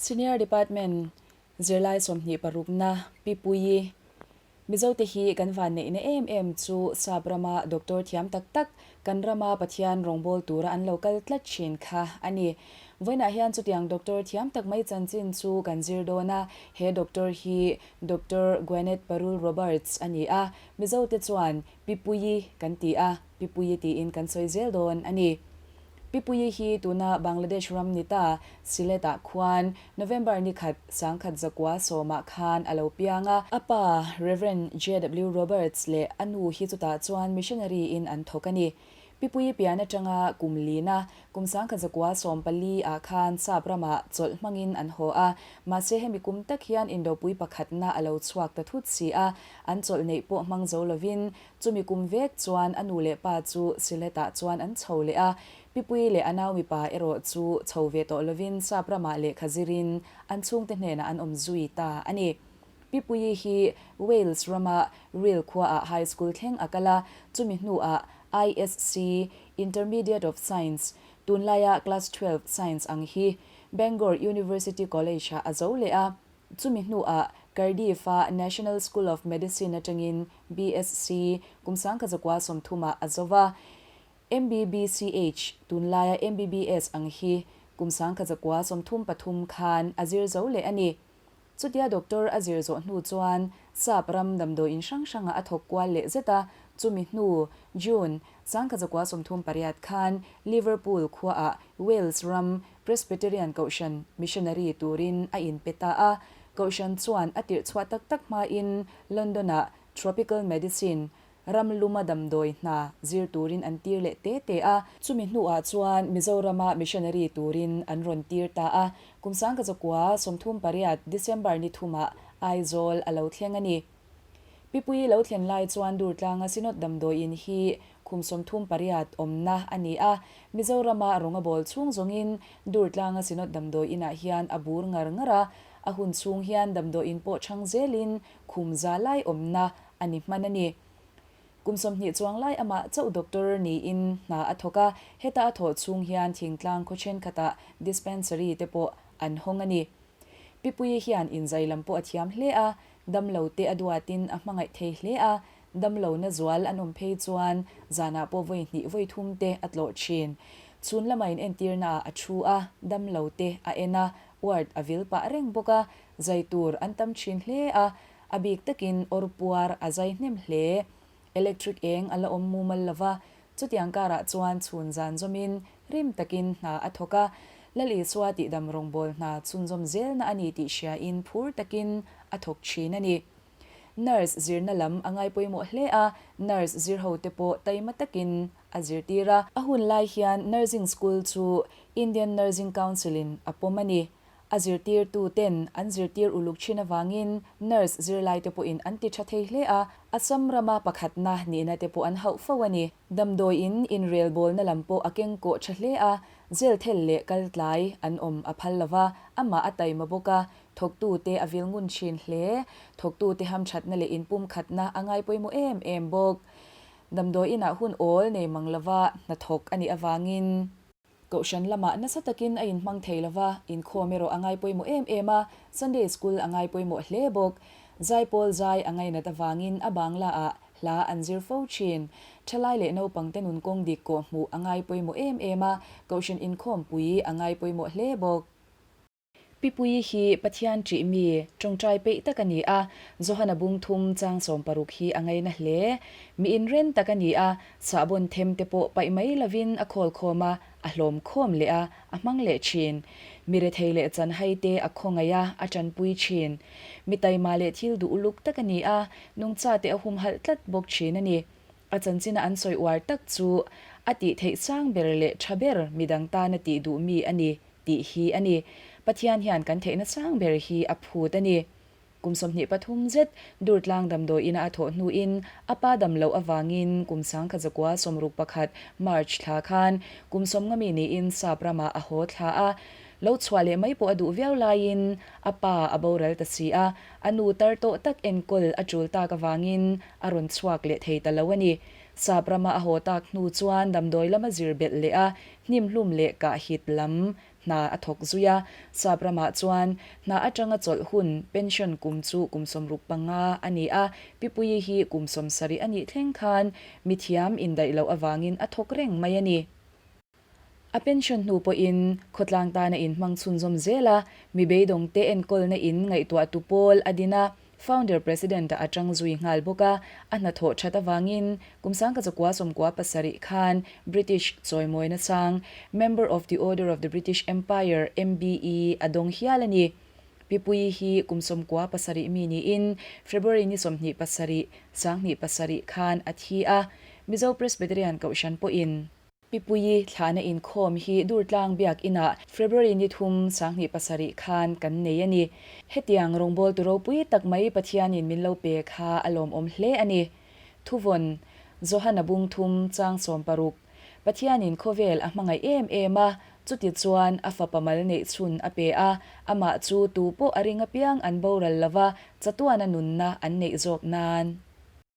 Senior Department zirlai 20 parukna Pi Puii Mizote hi kan vanneihna em em chu Sap rama doctor thiam tak tak kan rama Pathian rawngbâwl tura an lo kal tlat thin kha a ni. Vawiinah hian chutiang doctor thiam tak mai chanchin chu kan zir dawn a, he doctor hi Doctor Gwyneth Parul Roberts a ni a, Mizote chuan Pi Puii kan ti a, Pi Puii tiin kan sawi zel dawn a ni. Pi Puii hi tuna Bangladesh ram ni ta Sylhet-ah khuan November ni khat 1910 sawmah khan a lo piang a. A pa Rev. JW Roberts leh a nu hi chutah chuan missionary-in an thawk a ni. Pi Puii pian atanga kum lina kum 1914 ah khan Sap ramah chawlh hmangin an haw a, mahse hemi kum tak hian Indopui pakhatna a lo chhuak ta thut si a, an chawlh neih pawh hmang zo lovin Chumi kum vek chuan a nu leh pa chu Sylhet-ah chuan an chho leh a, Pipuii leh a nau mipa erawh chu chho ve tawh lovin Sap ramah lehkha zirin an chhungte hnenah an awm zui ta a ni. Pipuii hi Wales rama Rhyl khuaah High School thleng a kal a, chumi hnuah ISC, Intermediate of Science, tunlaia Class 12 Science ang hi Bangor University College-ah a zo leh a. Chumi hnuah Cardiff-a National School of Medicine atangin BSc kum 1930 ah a zo va. MBBCH, tunlaia MBBS ang hi kum 1933 khan a zir zo leh a ni. Chutia doctor a zir zawh hnu chuan Sap ram damdawiin hrang hrangah a thawk kual leh zet a, chumi hnu June 1938 khan Liverpool khuaah Wales ram Presbyterian Kohhran missionary turin a inpe ta a, Kohhran chuan a tirh chhuah tak tak hmain London-ah Tropical Medicine, ram luma damdawi hna zir turin an tir leh te te a. Chumi hnuah chuan Mizorama missionary turin an rawn tir ta a, kum 1938 December ni thumah Aizawl a lo thleng a ni. Pipuii lo thlen lai chuan Durtlanga Synod damdawiin hi kum 38 awmna a ni a, Mizorama rawng a bawl chhung zawngin Durtlanga Synod damdawiinah hian a bur ngar ngar a, a hun chhung hian damdawiin pawh chhang zelin khum za lai awmna a ni hman a ni. Kum 20 chuang lai amah chauh doctor niin hna a thawk a, heta a thawh chhung hian thingtlang khaw thenkhatah dispensary te pawh an hawng a ni. Pipuii hian inzai lam pawh a thiam hle a, damlo te a duatin a hmangaih thei hle a, damlo na zual an awm phei chuan zanah pawh vawi hnih vawi thum te a tlawh thin. Chhun lama in entirna ah a thu a, damlo te a en a, ward a vil pah reng bawk a, zai tur an tam thin hle a, a bik takin awr puar a zai hnem hle. Electric eng a la awm mumal lova, chutiang karah chuan chhun zan zawmin rim takin hna a thawk a, Lal Isua tihdam rawngbâwl hna chhunzawm zelna a ni tih hriain phur takin a thawk thin a ni. Nurse zirna lam a ngai pawimawh hle a, nurse zirhote pawh taima takin a zirtir a. A hun lai hian nursing school chu Indian Nursing Council-in a pawm a ni. A zirtirtu ten an zirtir uluk thin avangin nurse zirlaite pawhin an ti tha thei hle a, Assam rama pakhatna nihna te pawh an hauh fo a ni. Damdawiin inrelbawlna lam pawh a keng kawh tha hle a, jail thel leh kal tlai an awm a phal lova, amah a taima bawk a, thawktute a vil ngun thin hle. Thawktute hamthatna leh inpumkhatna a ngai pawimawh em em bawk. Damdawiinah hun awl nei mang lova hnathawk a nih avangin, Kohhran lamah nasa takin a inhmang thei lo va, inkhawm erawh a ngai pawimawh em em a, Sunday School a ngai pawimawh hle bawk. Zaipawl zai a ngainat avangin a Bangla-ah hla an zir fo thin. Thalai leh naupangte nun kawng dik kawh hmuh a ngai pawimawh em em a, Kohhran inkhawmpui a ngai pawimawh hle bawk. Pipuii hi Pathian ṭih mi, ṭawngṭai peih tak a ni a, Johana bung thum chang 16 hi a ngaina hle. Mi inren tak a ni a, sahbawn them te pawh paih mai lovin a khawl khawm a, a hlawm khawm leh a, a hmang leh ṭhin. Mi rethei leh chanhai te a khawngaih a, a ṭanpui ṭhin. Mi taima leh thil duh uluk tak a ni a, nungcha te a humhalh tlat bawk ṭhin a ni. A chanchina an sawi uar tak chu a tih theih sang ber leh ṭha ber midang tana tih duh mi a ni. Tih hi a ni. Pathian hian kan theihna sang ber hi a phut a ni. Kum 23 zet Durtlang damdawiina a thawh hnuin a pa dam loh avangin kum 1961 March thla khan kum 50 mi niin Sap ramah a haw thla a. Lo chhuah leh mai pawh a duh viau laiin a pa a boral ta si a, a nu tar tawh tak enkawl a tul tak avangin a rawn chhuak leh thei ta lo a ni. Sap rama a haw tak hnu chuan damdawi lama zir belh leh a, hnimhlum leh kahhit lam hna a thawk zui a. Sap ramah chuan hna atanga chawlh hun, pension, kum chu kum 65 a ni a, Pi Puii hi kum 70 a nih thleng khan mithiam indaih loh avangin a thawk reng mai a ni. A pension hnu pawhin khawtlang tana inhmang chhunzawm zel a, mi beidawngte enkawlna in ngaihtuahtu pawl a din a, founder president ah a tang zui nghal bawk a, a hnathawh that avangin kum 1997 khan British chawimawina sang Member of the Order of the British Empire, MBE, a dawng hial a ni. Pi Puii hi kum 97 mi niin February ni 27, 2007 khan a thi a, Mizo Presbyterian Kohhran pawhin. Pi Puii thlahna inkhawm hi Durtlang Biak Inah February ni thum 2007 khan kan nei a ni. Hetiang rawngbawltu ropui tak mai Pathianin min lo pe kha a lawmawm hle a ni. Thuvawn, Johana bung thum chang 16, Pathianin khawvel a hmangaih em em a, chuti chuan a fapa mal neih chhun a pe a, amah chu tu pawh a ring apiang an boral lova, chatuana nunna an neih zawk nan.